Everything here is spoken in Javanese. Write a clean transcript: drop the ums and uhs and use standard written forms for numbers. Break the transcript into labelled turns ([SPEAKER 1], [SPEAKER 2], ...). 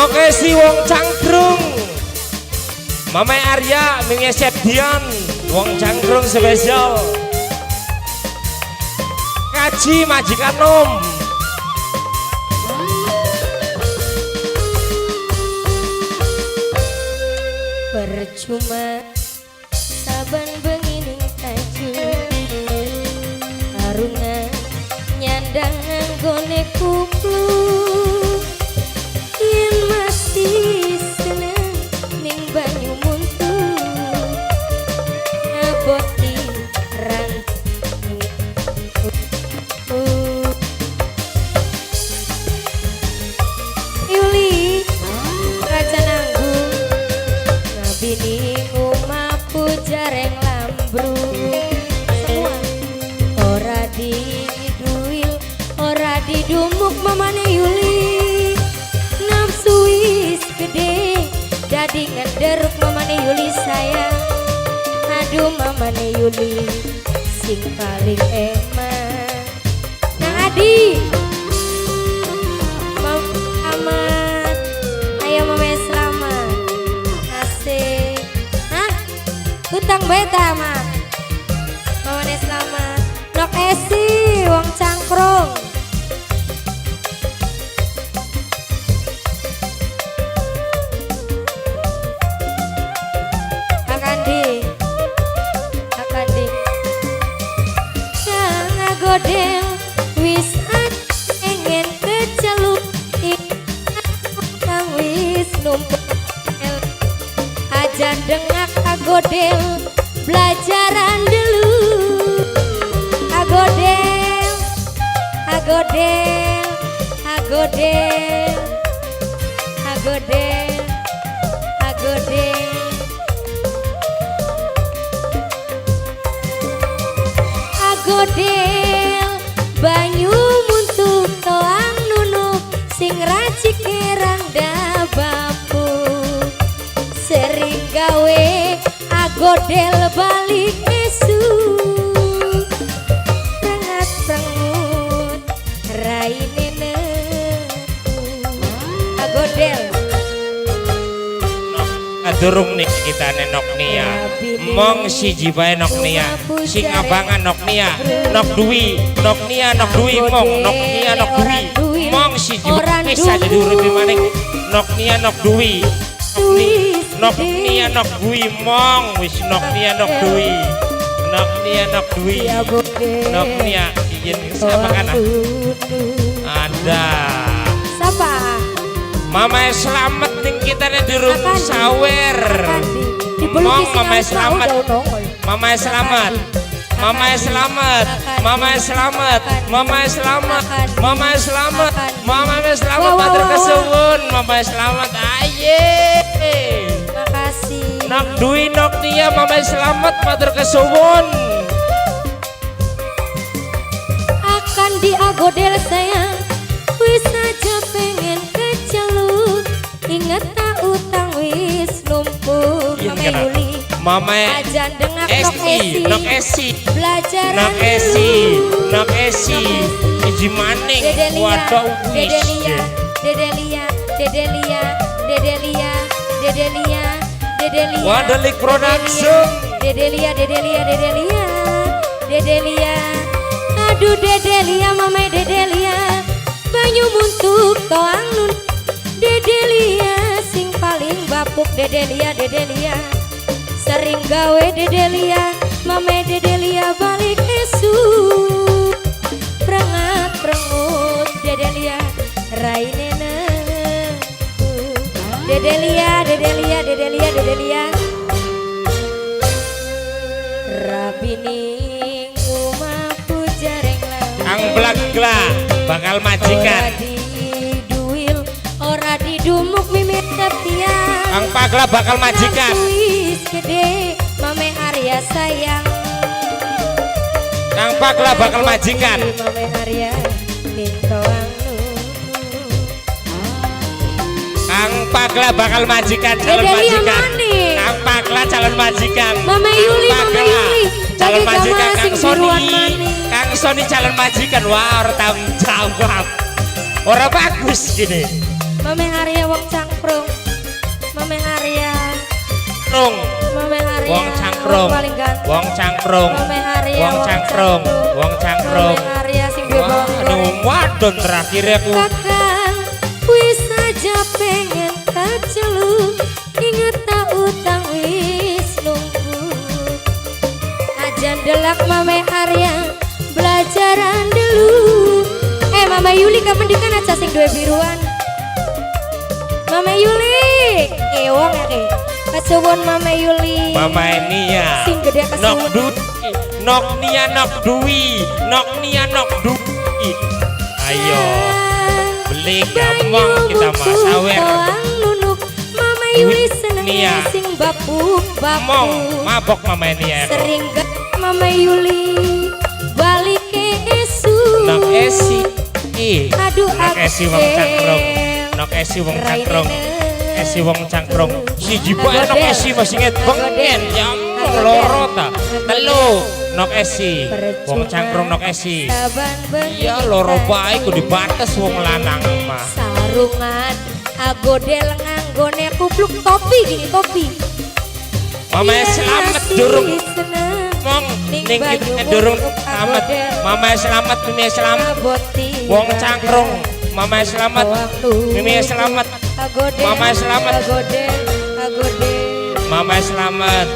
[SPEAKER 1] Nokesi wong cangkrung. Mama Arya Minge Septian wong cangkrung spesial. Kaji majikan nom.
[SPEAKER 2] Percuma saban bengi ning tajuk arungan nyandang nganggone kuplu yen masih seneng ning banyu muntu aboti rantu. Yuli Raja Nanggung ngabini umaku jareng lambru semua ora diduil ora didumuk mamane Yuli nafsu wis gede dadi ngenderuk mamane Yuli sayang aduh mamane Yuli sing paling eman. Nang Adi Amat, ayo mama selamat. Asik. Hah? Utang bae ta, Mat? Mamane selamat. Nok Esi wong cangkrung. Akandi. Akandi. Kang agodel wis pengen kecelup kang wis numpuk aja dengak agodel belajaran dulu agodel agodel agodel agodel agodel agodel banyu muntu toang nunuk sing racik rangda bambu sering gawe agodel balik esu prengat prengut raine netu agodel.
[SPEAKER 1] Durung nih kita Nok Nia. Mong siji bae Nok Nia. Sing abangan Nok Nia, Nok Dwi, Nok Nia, Nok Dwi, mong Nok Nia, Nok Dwi. Mong siji wis aja diuripi maning Nok Nia, Nok Dwi. Nok Nia, Nok Dwi, mong wis Nok Nia, Nok Dwi. Nok Nia, Nok Dwi. Nok Nia izin siapa kana? Ada.
[SPEAKER 2] Siapa?
[SPEAKER 1] Mama selamat ning kita nih durung sawer. Mong mama selamat. Mama selamat. Mama selamat. Mama selamat. Mama selamat. Mama selamat. Mama selamat matur kesuwun. Mama selamat. Aye.
[SPEAKER 2] Makasih.
[SPEAKER 1] Nok Dwi Nok Nia mama selamat matur kesuwun.
[SPEAKER 2] Akan diagodel sayang wis aja pengen kecelup inget tak utang wis numpuk. Mama Yuli
[SPEAKER 1] Mama
[SPEAKER 2] aja dengak Nok Esi
[SPEAKER 1] Nok Esi
[SPEAKER 2] belajaran
[SPEAKER 1] Nok Esi Nok Esi iji maning waduh wis
[SPEAKER 2] Dedelia Dedelia Dedelia Dedelia Dedelia Dedelia
[SPEAKER 1] Wadelik Production
[SPEAKER 2] Dedelia Dedelia Dedelia Dedelia aduh Dedelia mama Dedelia banyu muntuk toang nun Dedelia sing paling bapuk Dedelia Dedelia sering gawe Dedelia mame Dedelia balik esu prengat prengut Dedelia raine netu Dedelia Dedelia Dedelia Dedelia rabining umaku jareng lawe
[SPEAKER 1] Kang Blagla bakal majikan.
[SPEAKER 2] Ora diduil, ora didumuk mimit setia.
[SPEAKER 1] Kang Pagla bakal majikan.
[SPEAKER 2] Wis gede, mame Arya sayang.
[SPEAKER 1] Kang Pagla bakal majikan.
[SPEAKER 2] Mame Arya mintoang
[SPEAKER 1] Kang Pagla bakal majikan calon majikan. Kang Pagla calon majikan.
[SPEAKER 2] Mame Yuli, Mame Yuli.
[SPEAKER 1] Calon majikan Kang Sony. Kang Sony calon majikan. Wah, ora tanggung jawab. Ora bagus gini.
[SPEAKER 2] Mame Arya wong cangkrung.
[SPEAKER 1] Cangkrung.
[SPEAKER 2] Mame Arya.
[SPEAKER 1] Wong cangkrung.
[SPEAKER 2] Paling ganteng.
[SPEAKER 1] Wong cangkrung.
[SPEAKER 2] Mame Arya.
[SPEAKER 1] Wong cangkrung. Wong cangkrung.
[SPEAKER 2] Mame Arya sing duwe bawang
[SPEAKER 1] Waduh,
[SPEAKER 2] goreng.
[SPEAKER 1] wadon terakhir aku.
[SPEAKER 2] Kakang wis aja pengen kacelu, inget tak utang wis nunggu. Aja ndelak Mame Arya belajaran dulu. Eh, Mama Yuli kapan dikan aja sing duwe biruan. Mama Yuli, wong ya ke. Kasuwun Mama Yuli.
[SPEAKER 1] Mama Nia.
[SPEAKER 2] Sing gede
[SPEAKER 1] Nok
[SPEAKER 2] kasuwun.
[SPEAKER 1] Dwi. Nok Nia nok Dwi. Nok Nia nok Dwi. Ayo, beli gampang kita mah sawer.
[SPEAKER 2] Nunuk Mama Yuli seneng
[SPEAKER 1] Nia.
[SPEAKER 2] Sing bapuk bapuk.
[SPEAKER 1] Mong mabok Mama Nia.
[SPEAKER 2] Sering gak Mama Yuli balik ke esu.
[SPEAKER 1] Nok Esi. Ih.
[SPEAKER 2] Aduh,
[SPEAKER 1] Nok Esi wong cangkrung. Nok Esi wong cangkrung. Esi wong cangkrung. Siji bae Nok Esi masih nget bengen. Ya ampun, loro ta. Telu Nok Esi. Wong cangkrung Nok Esi.
[SPEAKER 2] Saban bengi
[SPEAKER 1] Iya, loro bae kudu dibates wong lanang mah.
[SPEAKER 2] Sarungan agodel nganggone kupluk topi gini topi.
[SPEAKER 1] Mama
[SPEAKER 2] Iya,
[SPEAKER 1] selamat
[SPEAKER 2] masih
[SPEAKER 1] durung
[SPEAKER 2] seneng
[SPEAKER 1] mong
[SPEAKER 2] ning
[SPEAKER 1] ning
[SPEAKER 2] banyu
[SPEAKER 1] kita durung
[SPEAKER 2] kupluk
[SPEAKER 1] selamat.
[SPEAKER 2] agodel.
[SPEAKER 1] Mama selamat, Mimi selamat.
[SPEAKER 2] Aboti
[SPEAKER 1] Wong cangkrung, Mama selamat. Mimi selamat.
[SPEAKER 2] Agodel,
[SPEAKER 1] Mama selamat.
[SPEAKER 2] Agodel, agodel.
[SPEAKER 1] Mama selamat.